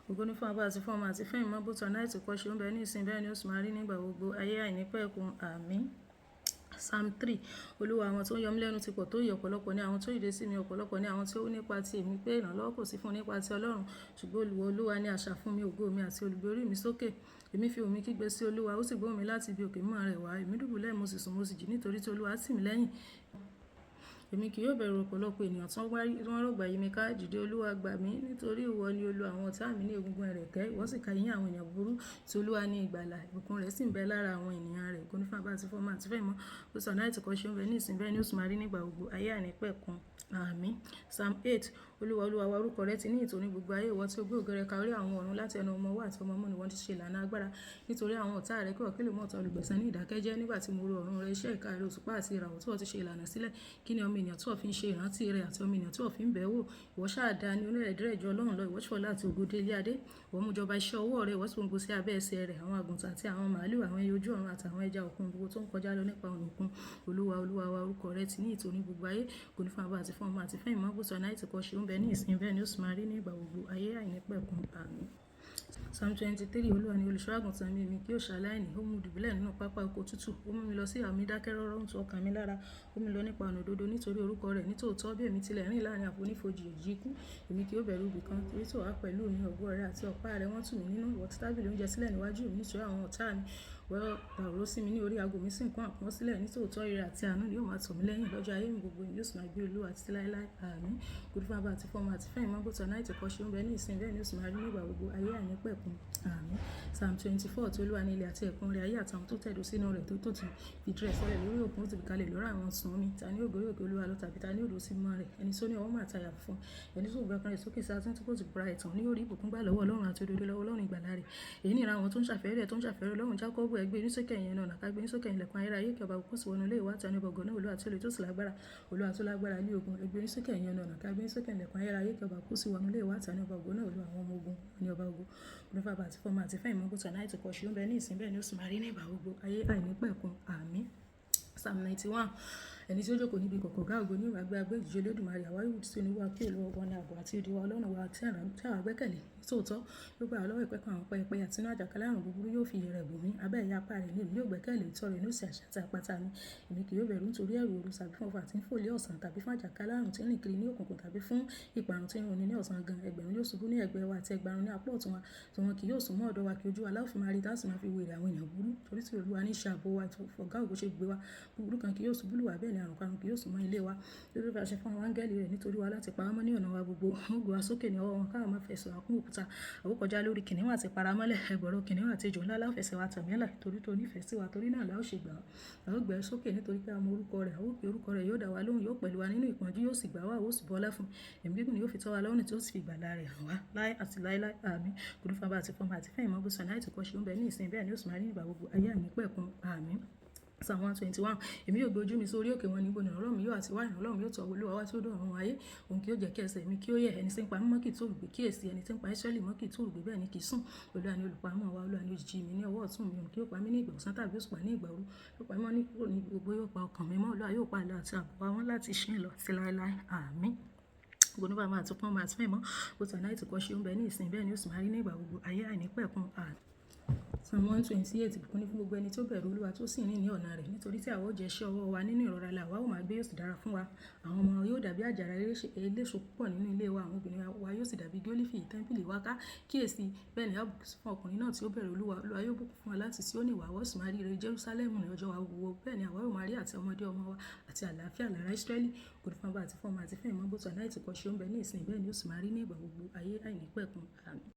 Ògo ni fún Baba àti fún Ọmọ àti fún Ẹ̀mí Mímọ́, bó ti wà ní àtètèkọ́ṣe, ó ń bẹ ní ìsìn, bẹ́ẹ̀ ni ó sì máa rí nígbà gbogbo ayé àìnípẹ̀kun. Àmín. Psalm 3. Olúwa, àwọn tó ń yọ mí lẹ́nu ti pọ̀ tó yìí, ọ̀pọ̀lọpọ̀ ní àwọn tó dìde sí mi, ọ̀pọ̀lọpọ̀ ní àwọn tí ó wí nípa ti èmi pé ìrànlọ́wọ́ kò sí fún nípa ti Ọlọ́run. Ṣùgbọ́n Olúwa, Olúwa ni asà fún mi, ògo mi àti olùgbé orí mi sókè. Èmi fi ohùn mi kígbe sí Olúwa, ó sì gbóhùn mi láti ibi òkè mímọ́ rẹ̀ wá. Èmi dùbúlẹ̀, mo sì sùn, mo sì jí nítorí tí Olúwa tì mí lẹ́yìn. Èmi kì yóò bẹ̀rù ọ̀pọ̀lọpọ̀ ènìyàn tí wọ́n rọ̀gbà yí mi ká. Dìde, Olúwa, gbà mí, nítorí ìwọ ni ó lu àwọn ọ̀tá mi ní egungun ẹ̀rẹ̀kẹ́. Ìwọ sì ka eyín àwọn ènìyàn búburú. Tí Olúwa ní ìgbàlà, ìbùkún rẹ̀ sì ń bẹ lára àwọn ènìyàn rẹ̀. Ògo ni fún Baba àti fún Ọmọ àti fún Ẹ̀mí Mímọ́. Bó ti wà ní àtètèkọ́ṣe, ó ń bẹ ní ìsìn, bẹ́ẹ̀ ni ó sì máa rí nígbà gbogbo ayé àìnípẹ̀kun. Àmín. Psalm 8. Olúwa, Olúwa wa, orúkọ rẹ ti ní ìyìn tó ní gbogbo ayé. Ìwọ tí ó gbé ògo rẹ ka orí àwọn ọ̀run láti ẹnu ọmọ ọwọ́ àti ọmọ ọmú ni wọ́n ti ṣe ìlànà agbára. Nítorí àwọn ọ̀tá rẹ kí ìwọ kí ó lè mú ọ̀tá olùgbẹ̀san ní ìdákẹ́jẹ́. Nígbà tí mo ro ọ̀run rẹ, iṣẹ́ ìka rẹ, òṣùpá àti ìràwọ̀ tí ìwọ ti ṣe ìlànà sílẹ̀. Kí ni ọmọ ènìyàn tí ìwọ fi ń ṣe ìrántí rẹ̀ àti ọmọ ènìyàn tí ìwọ fi ń bẹ̀ ẹ́ wò? Ìwọ ṣáà dá ní onílẹ̀ ju Ọlọ́run lọ. Ìwọ ṣọlá àti ògo dé ilé adé. Ìwọ mú jọba iṣẹ́ ọwọ́ rẹ, ìwọ sì gbogbo sí abẹ́ ẹsẹ̀ rẹ̀. Àwọn àgùntàn àti àwọn màlúù, àwọn ẹyẹ ojú ọ̀run àti àwọn ẹja òkun, gbogbo tó ń kọjá lọ nípa ọ̀nà òkun. Olúwa, Olúwa wa, orúkọ rẹ ti ní ìyìn tó ní gbogbo ayé. Ògo ni fún Baba àti fún Ọmọ àti fún Ẹ̀mí Mímọ́, bó ti wà ní àtètèkọ́ṣe, ó ń bẹ ní ìsìn, bẹ́ẹ̀ ni ó sì máa rí nígbà gbogbo ayé àìnípẹ̀kun. Àmín. Psalm 23. Olúwa ni olùṣọ́-àgùntàn mi, èmi kì yóò ṣaláìní. Ó mú mi dùbúlẹ̀ nínú pápá oko tútù. Ó mú mi lọ sí ìhà omi dákẹ́ rọ́rọ́, ó ń tu ọkàn mi lára. Ó mú mi lọ nípa ọ̀nà òdodo nítorí orúkọ rẹ̀. Nítòótọ́ bí èmi tilẹ̀ rìn láàrín àfonífojì òjìji ikú, èmi kì yóò bẹ̀rù ibi kan, torí tí ó wà pẹ̀lú mi. Ọ̀gọ rẹ àti ọ̀pá rẹ wọ́n tù mí nínú. Ìwọ tẹ́ tábìlì oúnjẹ sílẹ̀ níwájú mi nítorí àwọn ọ̀tá mi. Ìwọ ta òróró sí mi ní orí, ago mi sì ń kún àkúnwọ́ sílẹ̀. Nítòótọ́ ire àti àánú ni yóò máa tọ̀ mí lẹ́yìn lọ́jọ́ ayé mi gbogbo. Èmi yóò sì máa gbé Olúwa títí láéláé. Àmín. Ògo ni fún Baba àti fún Ọmọ àti fún Ẹ̀mí Mímọ́, bó ti wà ní àtètèkọ́ṣe, ó ń bẹ ní ìsìn, bẹ́ẹ̀ ni ó sì máa rí nígbà gbogbo ayé àìnípẹ̀kun. Àmín. Psalm 24. Tí Olúwa ní ilẹ̀ àti ẹ̀kún rẹ̀, ayé àtàwọn tó tẹ̀dó sínú rẹ̀, tó ti fìdí rẹ̀ sọlẹ̀ lórí òkun, ó ti fi kalẹ̀ lórí àwọn ìsun omi. Ta ni yóò gorí òkè Olúwa lọ tàbí ta ni yóò dúró sí mímọ́ rẹ̀? Ẹni tí ó ní ọwọ́ mímọ́ àti àyà funfun, ẹni tí kò gbé ọkàn rẹ̀ sókè sí asán, tí kò sì búra ẹ̀tàn, ní yóò rí ìbùkún gbà lọ́wọ́ Ọlọ́run àti òdodo lọ́wọ́ Ọlọ́run ìgbàlà rẹ̀. Èyí ni ìran àwọn tó ń ṣàfẹ́rí rẹ̀, tó ń ṣàfẹ́rí Ọlọ́run Jákọ́bù. Ẹ gbé yín sókè ẹ̀yin ẹnu ọ̀nà, ká gbé yín sókè ẹ̀yin ìlẹ̀kùn ayérayé, kí ọba ògo sì wọnú ilé wá. Ta ni ọba ògo náà? Olúwa tí ó le tó sì lágbára. Olúwa tó lágbára ní ogun. Ẹ gbé yín sókè ẹ̀yin ẹnu ọ̀nà, ká gbé yín sókè ìlẹ̀kùn ayérayé, kí ọba ògo sì wọnú ilé wá. Ta ni ọba ògo náà? Olúwa àwọn ọmọ ogun ní ọba ògo. Ògo ni fún Baba àti fún Ọmọ àti fún Ẹ̀mí Mímọ́, bó ti wà ní àtètèkọ́ṣe, ó ń bẹ ní ìsìn, bẹ́ẹ̀ ni ó sì máa rí nígbà gbogbo ayé àìnípẹ̀kun. Àmín. Psalm 91. Ẹni tí ó jókòó níbi ìkọ̀kọ̀ ọ̀gá ògo ní ó máa gbé abẹ́ òjìji Olódùmarè. Àwa yóò wí sí Olúwa pé Olúwa wa ní ààbò àti odi wa, Ọlọ́run wa tí àwa gbẹ́kẹ̀lé. Nítòótọ́, yóò gbà wá lọ́wọ́ ìpẹ̀kun àwọn pẹyẹpẹyẹ àti inú àjàkálẹ̀ àrùn búburú, yóò fi ìyẹ́ rẹ̀ bò mí. Abẹ́ ìyẹ́ apá rẹ̀ ni èmi yóò gbẹ́kẹ̀lé. Òtítọ́ rẹ̀ ní ó sì asà àti àpáta mi. Èmi kì yóò bẹ̀rù nítorí ẹ̀rù òru tàbí fún ọfà tí ń fò lé ọ̀sán tàbí fún àjàkálẹ̀ àrùn tí ń rìn kiri ní òkùnkùn tàbí fún ìparun tí ń runi ní ọ̀sán gan. Ẹgbẹ̀rún yóò ṣubú ní ẹ̀gbẹ́ wa àti ẹgbàárún ní apá ọ̀tún wa, tí wọn kì yóò sún mọ́ ọ̀dọ̀ wa, kí ojú wa láò fi máa rí, tá sì máa fi wo èrè àwọn ènìyàn búburú. Torí tí Olúwa ní ṣe ààbò wa, ọ̀gá ògo ṣe ibùgbé wa. Búburú kan kì yóò ṣubú lù wá, bẹ́ẹ̀ ni àrùn karùn kì yóò sún mọ́ ilé wa. Torí ó fi àṣẹ fún àwọn áńgẹ́lì rẹ̀ nítorí wa láti pa wá mọ́ ní ọ̀nà wa gbogbo. Wọ́n gbé wa sókè ní ọwọ́ wọn, ká má fẹsẹ̀ wa kún òkúta. A ó kọjá lórí kìnnìún àti paramọ́lẹ̀, ẹgbọrọ kìnnìún àti ejò ńlá la ó fẹsẹ̀ wa tẹ̀ mọ́lẹ̀, torí tó ní ìfẹ́ sí wa, torí náà la ó ṣe gbà wá. A ó gbé e sókè nítorí pé a mọ orúkọ rẹ̀. A ó pe orúkọ rẹ̀, yóò dá wa lóhùn, yóò pẹ̀lú wa nínú ìpọ́njú, yóò sì gbà wá, ó sì bọ́lá fún. Ẹ̀mí gígùn ni yóò fi tọ́ wa lọ́nà tí ó sì fi ìgbàlà rẹ̀ hàn wá láé àti láéláé. Àmín. Ògo ni fún Baba àti fún Ọmọ àti fún Ẹ̀mí Mímọ́, bó ti wà ní àtètèkọ́ṣe, ó ń bẹ ní ìsìn, bẹ́ẹ̀ ni ó sì máa rí nígbà gbogbo ayé àìnípẹ̀kun. Àmín. Psalm 121. Èmi yóò gbé ojú mi sórí òkè wọn, níbo ni ìrànlọ́wọ́ mi yóò àti wá? Ìrànlọ́wọ́ mi yóò tọ Olúwa wá tí ó dá ọ̀run ayé. Òun kì yóò jẹ́ kí ẹsẹ̀ mi kí ó yẹ̀. Ẹni tí ń pa mí mọ́ kì í tòògbé, kíyèsi ẹni tí ń pa Israẹli mọ́ kì í tòògbé, bẹ́ẹ̀ ni kì í sùn. Olúwa ni olùpamọ́ wa, Olúwa ni òjìji mi ní ọwọ́ ọ̀tún mi. Òun kì yóò pa mí ní ìgbà ọ̀sán tàbí òṣùpá ní ìgbà òru. Yóò pa mí mọ́ ní kúrò ní gbogbo, yóò pa ọkàn mi mọ́. Olúwa yóò pa àlọ́ àti àbọ̀ wa mọ́ láti ìsin lọ sí láéláé. Àmín. Ògo ni fún Baba àti fún Ọmọ àti fún Ẹ̀mí Mímọ́, bó ti wà ní àtètèkọ́ṣe, ó ń bẹ ní ìsìn, bẹ́ẹ̀ ni ó sì máa rí nígbà gbogbo ayé àìnípẹ̀kun. Àmín. Psalm 128. Ìbùkún ni fún gbogbo ẹni tó bẹ̀rù Olúwa tó sì rìn ní ọ̀nà rẹ̀. Nítorí tí àwa ó jẹ iṣẹ́ ọwọ́ wa, nínú ìrọ̀rùn la àwa ó máa gbé, yóò sì dára fún wa. Àwọn ọmọ yóò dàbí àjàrà eléso púpọ̀ nínú ilé wa. Àwọn obìnrin wa yóò sì dàbí igi ólífì tẹ́ḿpìlì wa ká. Kíyèsi, bẹ́ẹ̀ ni a ó bùkún fún ọkùnrin náà tí ó bẹ̀rù Olúwa. Olúwa yóò bùkún fún wa láti Síónì wá, àwa ó sì máa rí ire Jerúsálẹ́mù ní ọjọ́ wa gbogbo. Bẹ́ẹ̀ ni àwa yóò máa rí àti ọmọdé ọmọ wa àti àlàáfíà lára Israẹli. Ògo ni fún Baba àti fún Ọmọ àti fún Ẹ̀mí Mímọ́, bó ti wà ní àtètèkọ́ṣe, ó ń bẹ ní ìsìn, bẹ́ẹ̀ ni ó sì máa rí nígbà gbogbo ayé àìnípẹ̀kun. Àmín.